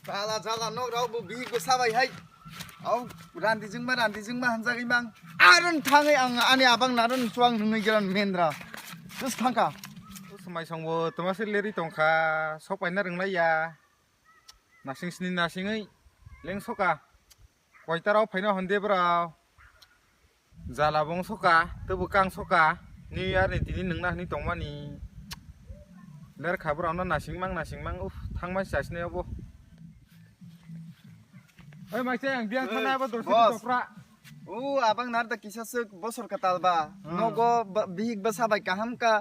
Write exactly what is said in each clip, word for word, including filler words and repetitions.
Jala jala nok rok bo bihik bo sabai hai. Au randi jingma randi jingma hanjagwi mang. Aron thangwi ang ani abang naron suang nungwi geran mendra. Tus thangka. Usmai songbo toma se leri tongkha sok paina ringlai ya. Nasing sini nasingwi leng soka. Koitarao phaina honde bro. Jala bong soka, tebo kang soka. New Year ni tini nungna hini tongmani. Ler kha bro no nasing mang nasing mang uf thangma sasne obo. Oi maiseng biang thana abo dorsi tokra. O abang narda kisa suk bosor katal ba. Nogo bihik basa bai kaham ka.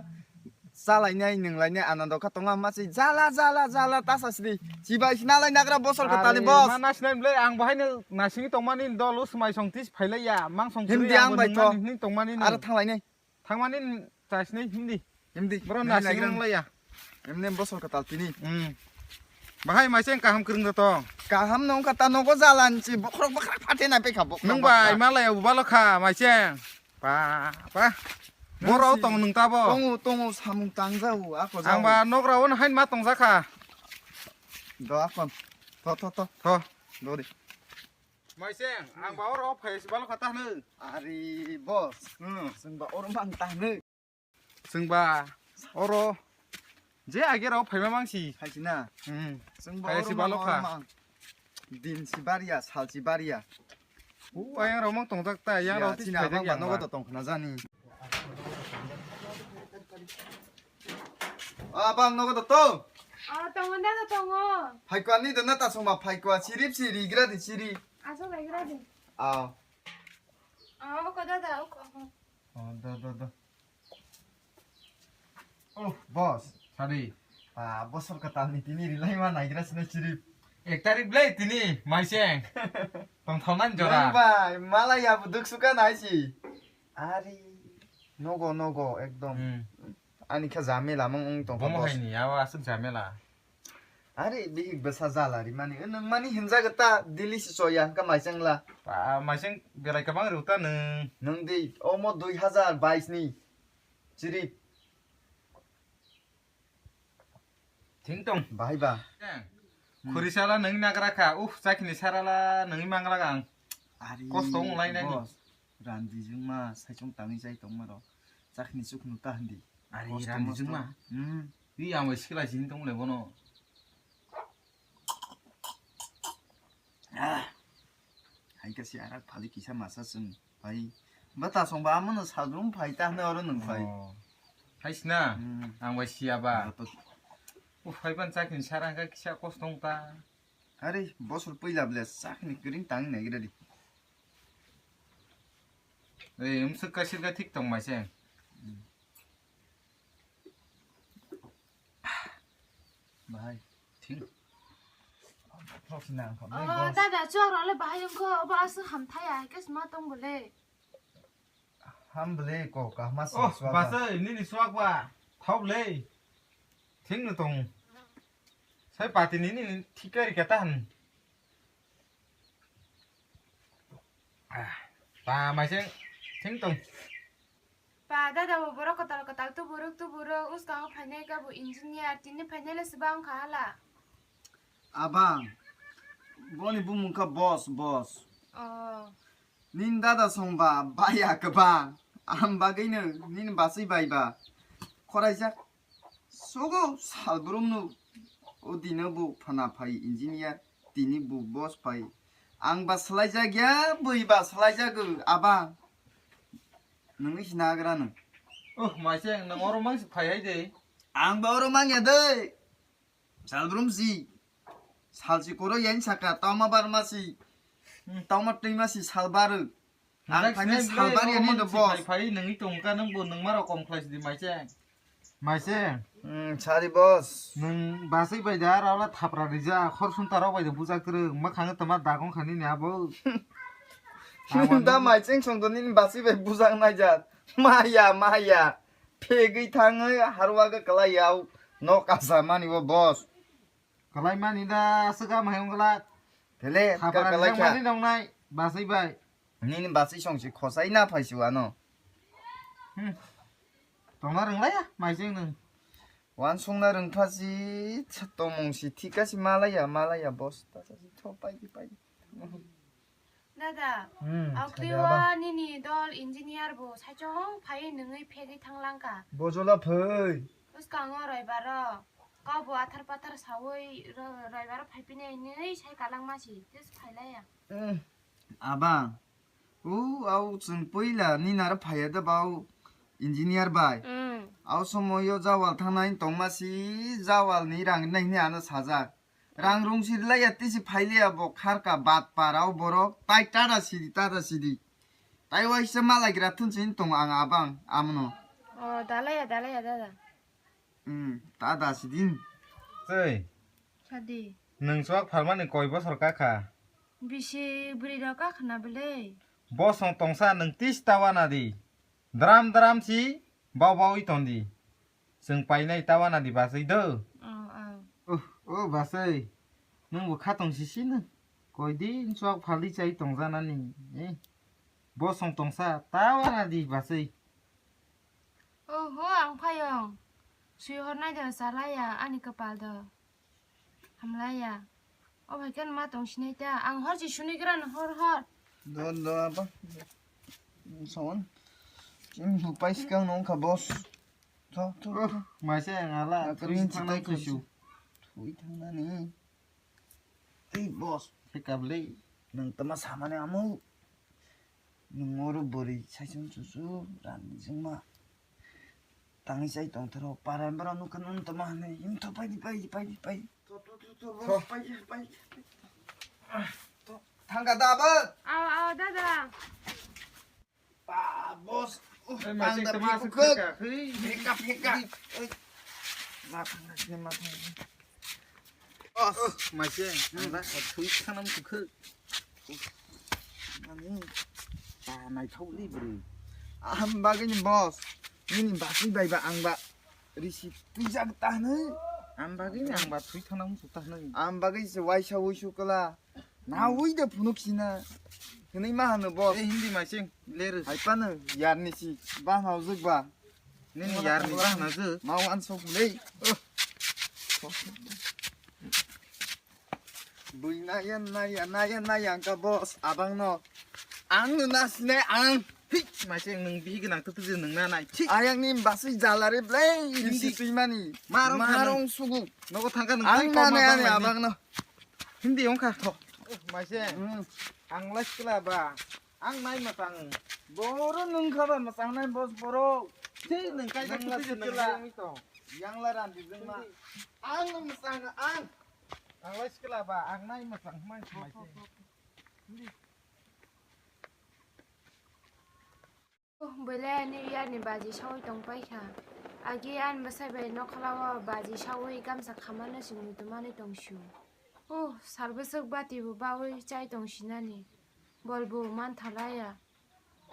Chalainai nunglainai anando kha tongo masi jala jala jala tasa sidi chibai sinalai nagra bosor kha tani boss. Ma nasinai mle ang bahai no nasingwi tongmani dol usmai song tis phailaiya mang song himdi ang bai tho hini tongmani aro thanglainai thangmani chasinai himdi himdi bro nasing nunglaiya. Emne bosor kha tal tini. Bahai maiseng kaham kwrwng da tong. Kaham nong kha ta nogo jalan chi bokhorok bokhorok phate na pekha bokhorok. Nung bai malai balo kha maiseng. Pa pa. Borok tong nung tabo. Tongo tongo samung tangjago ako jago. Ang ba nogra on hain ma tongjakha. Do akon. Tho tho tho. Tho. Dori. Maiseng ang ba oro phai si balo kha tahnu. Ari boss. Hmm. Sing ba oro mang tahnu. Chwng ba oro je age rok phaima mangsi. Phaisina. Hmm. Chwng ba oro mang, oro mang. Din si baria, sal si baria. U ayang rok mang tongjak ta, yang rok tis phai jak yang ba. Nogo to tong khna jani. Ah, bang nogo to tong. Ah, tongo na to tongo. Phaikwa ni do na ta song ba phaikwa sirip siri gra di siri. Aso bai gra di. Ah. Ah, ko da da ko. Oh, do do do. Oh, boss. Sadi. Ah, bosor katal ni tini rilai ma naigra sini chiri. Ek tarik blai tini maiseng. Tong thonan jora. Nang bai, malai ya buduk suka naisi. Ari, nogo nogo ekdom. Hmm. Ani kha jamela mung ung tong. Bomo haini awa asuk jamela. Ari bihik bwsa jala rimani, nwng mani hinjago ta Delhi se choya hwnkha maisengla. Ba, maiseng belai kwbang rw ta nwng. Nwng di omo dui hazar bais ni chiri. Thing tong. Bahai ba. Khuri sala nwng nagra kha, uf, chakni sarala nwng mangla gang. Ari kosto wng lai nani. Boss, randi jwngma saichung tangwi chai tongma rok. Chakni chukno ta hindi. Ari randi jwngma. Hmm. Wi ang bai sikla sini tong le bono. Ah. Hai ka si arak phali kisa masa sung pai. Ba ta song ba amono salbrum phai ta hne oro nung phai. Oh. Hai sina. Hmm. Ang bai siya ba. Ba to. U phai ban chakni sarang ka kisa kostong ta. Ari bosor puila ble chakni kring tang nai gira di. Ei, um sir ka sir ka thik tong mai se. Hmm. Bahai, thing. Thok sina ang khamnai. Oh, boss. Dada, chuak rok le bahai wngkho, obo aswk hamthai ya, hai khe sma tong bo le. Ham bo le ko, kahma sing. Oh, chuak ba. Basai, nini chuak ba, thok le. Thing no tong. Sai pati nini thik kari kata han. Ah, ta maiseng thing tong. Pa, dada bo borok kwtal kwtal tuburuk tuburuk, uskango phainai khe bo engineer, tini phainai le swbang wngkha hala. Abang, boni bumung kha boss, boss. Oh. Nini dada song ba baya kwbang, ang bagwino nini basui bai ba khoraijak. Sogo salbrumno o dino bo phana phai engineer, tini bo boss phai. Ang ba swlaijak ya, bui ba swlaijago, abang. Nungni sinagra nung. Oh, maiseng, nung oro mangsi phai hai de. Ang ba oro mangya de. Salbrum si. Salsi koro yain saka, tama bar masi. Tama tui masi salbaru. Ang phainai salbari ani no boss. Phai nungni tongka nung bo nung maro kom khlai sidi maiseng. Maiseng. Hmm, sari boss. Nung basai bai da rawla thapra rija khor sunta rok bai da bujak kwrwng makhang tama dagong khani ni abo. Nung da maiseng song do nini basai bai bujak naijak. Maya, maya. Phegwi thangwi harwa ga kwlai yau. No kasa mani bo boss. Kwlai mani da swkang hai wngla. Tele, thapra kwlai kha. Mani nongnai, basai bai. Nini basai songsi khosai na phaisi wano. Hmm. Tongna rwnglaiya, maising nung. Wansukna rwngpha si, tongmung si thik kha si malaya, malaya boss. Tasa si tho paidi, paidi. Dada, hmm, aukliwa nini dol engineer bo saichung phai nungwi phegwi thanglangkha. Bojola phai. Bwskango roibaro, kau bo athar pathar sawi ro-, roibaro phaipinai hinwi sai kalangma si, tes phailaya. Hmm, abang, o, au chwng puila nini aro phaiya da bau engineer bai. Hmm. Au somoyo jawal thangnai tongma si, jawal ni rang nai hinwi ano sajak. Rang rung si rwlaiya tisi phailiya bo kharka bat parao borok tai tada sidi tada sidi. Tai waisa malai gra thun sini tongo ang abang amono. O, dalaya, dalaya, dada. Hmm, tada sidi. Sei. Sadi. Nwng chuak phalmani koi bosor kakha? Bisi bwrwi rok kakha na bwle. Bosong tongsa nwng tis tawana di. Dram dram si bau baui tondi. Chwng painai tawana di basai do. Oh, oh. Oh, oh, basai. Nwng bo khatong sisi no. Koi din chuak phaldi chai tongjanani. Eh. Bosong tongsa tawana di basai. Oh, ho ang phayong. Sui hornai do chalaya ani kapal do. Hamlaiya. O hai khe ma tong sinai ta. Ang hor si suni gra no hor hor. Do, do, apa? Son. Chim bu pai sikang nong kha boss. Tho, tho, tho. Maise ang ala. Akrin chitai kusu. Thui thang nani. Ei boss. Khe kabli. Nang tama samani amu. Nwng oro bwrwi saichung chuchu rani jwngma. Tangwi chai tongtharo, paran borok nukha nung tongma hwnwi, "Imtho paidi, paidi, paidi, paidi." Tho, tho, tho, tho, boss, paidi, paidi, paidi. Tho, thangkha da abo? Aw, aw, dada. Ba, boss. Uh, ang da pheka, pheka. Pheka, pheka. Ei. Ma thangna sini, ma thangna. Boss. Oh, maise, hmm, ang da thwi khanam kukhu. Ani, ta naithok li bwrwi. Am bagwi ni boss, nini bakwi bai ba ang ba risi twijak ta hwnwi. Am bagwi ni ang ba thwi thana muchuk ta hwnwi. Am bagwi se waisa wuisu kala. Na ui de phunuk sina. Hwnwi ma hano boss. Eh, Hindi maise, ler. Hai pano, yar ni si, ba hawjak ba. Nini yar ni ba hana je. Ma wan sok lei. Bui naya, naya, naya, naya, angka boss, abang no. Ang no na sinai, ang. Hi, maise nwng bihi gwnang tutu je nwng na nai. Chi. Ayang ni basui jala re blei, hindi tui mani. Marong kha marong sugu. Nogo thangka nwng ang tai na koma nai ani bang abang no. Hindi ongkha. Tho. Maise. Hmm. Ang lai sikla ba. Ang nai masang. Boro nwng kha ba masang nai boss boro. Chi nwng kai nang tutu je nwng nai tong. Yang la ran di jeng ma. Ang masang ang. Ang lai sikla ba, ang nai masang hmai hmai se. Oh, bwle New Year ni baji sawi tong pai kha. Agi ani bwsai bai nokhlao baji sawi gamsa khamano se muitu manwi tong su. Oh, sal bwswk bati bo bawi chai tong sinani. Bol bo man thalaya.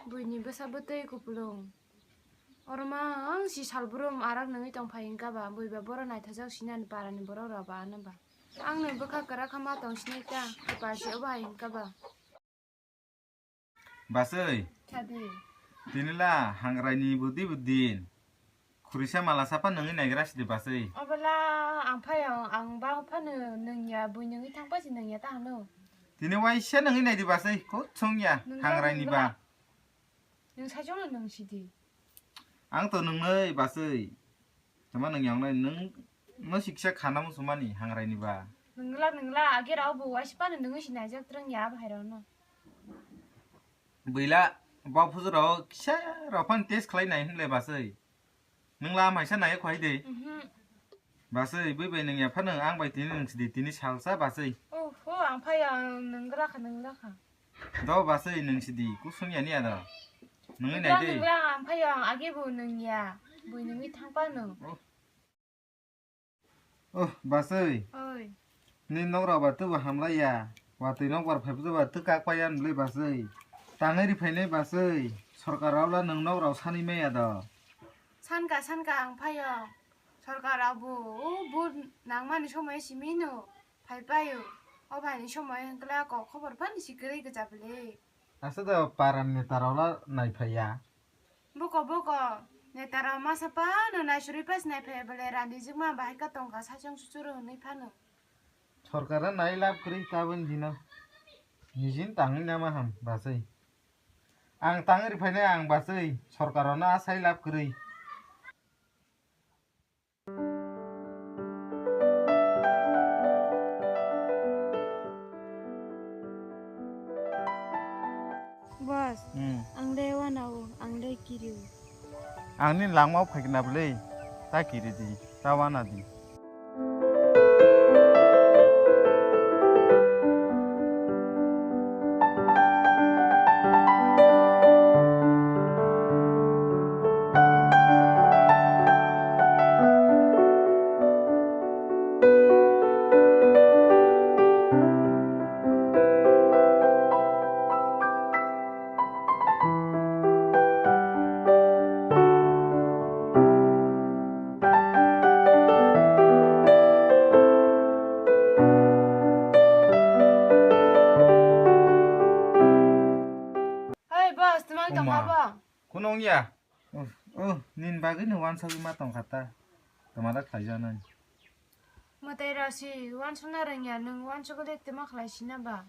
Buini bwsa bwtwi kupulung. Oro ma ang si salbrum arak nungwi tong phai hwnkha ba, bui ba borok naithajak sinani parani borok rok ba ano ba. Ang no bwkha kwrak kha ma tong sinai ta, kwpal se obo hai hwnkha ba. Baswi. Sadi. Tini la hangrai ni budi budin. Khurisa mala sapa nungwi naigra sidi baswi. Obola ang phai ang, ang ba phano nungya, bui nungwi thang pasi nungya ta hano. Tini waisa nungwi naidi baswi, kuchung ya, hangrai ni ba. Nung saichung no nung sidi. Ang to nungnai baswi. Tama nung yong nai nung no siksa khana musumani hangrai ni ba. Nungla nungla age rao bo waisa pano nungwi si naijak twrwng ya bahai rao no. Buila ba phuju rao kisa rao phan test khlai nai hinle baswi. Nung la maisa nai khwai de. Mhm. Baswi, bui bai nung ya phano ang bai tini nung sidi tini salsa baswi. Oh, ho, ang phai ang nung gra kha, nung gra kha. Do baswi nung sidi, kusung ya ni ado. Nung nai de. Nung gra, ang phai ang age bo nung ya. Bui nungwi thang pa nung. Oh. Oh, baswi. Oi. Ni nok rao ba tubo hamlai ya. Watwi nok bar phai ba tu kak pa ya nulai baswi. Tangwi ri phainai baswi. Sorkar rao la nung nok rao sani maya do. Sanka, sanka ang phai ang. Sorkar abo, o vote nangmani somoi simi no phai paio. O phaini somoi hwnkhe kok khobor phani si kwrwi gwcha bwle. Asa da para neta rok la nai phai ya. Boko, boko, Netara masa pa no naisuri pas nai phe bole randi jikma bahai ka tongka sachung suchuru hwnwi phano. Sorkara nai lab kwrwi tabun dino. Nijin tangwi nama ham basai. Ang tangri phainai ang basai. Sorkaro na asai lab kwrwi. Boss, hmm, ang de wanao, ang de kirio. Ang ni langmao phaikna bwlwi, ta kiri di, ta wana di. Hei, boss, twmai tongma bo? Kunung ya. Oh, oh, nin bagwi no wansagwi ma tongkha ta. Twmada khlaijaknai. Mwtai rasi, wansukna rwngya, nwng wansukgwi de twma khlai sina ba?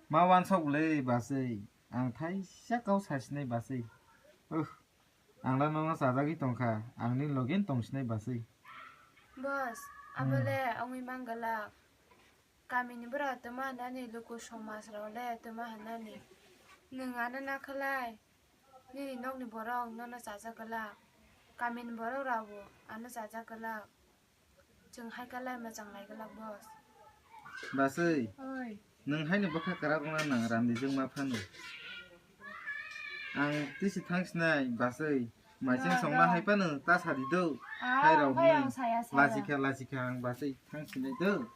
Ma wansok le basai, ang thaisa kau sasinai basai. Uh, ang da nono chajagwi tongkha, ang ni logen tongsinai basai. Boss, hmm, abo le wngwi mangala. Kamini bwrao twma hwnani, luku somaj rao le twma hwnani. Nwng ano nakhalai, nini nokni borok nono chajak glak. Kamini borok rao bo ano chajak glak. Chwng hai kalai mwchang lai glak boss. Basai, oi, nwng haino bwkha kwrak wngna nang randi jwng ma phano. Ang tisi thang sinai basai. Maising songna hai phano ta sadi do. Ah, hai rok hai hwnwi. Ang saya, saya. Lachikha, lachikha ang basai thang sinai do.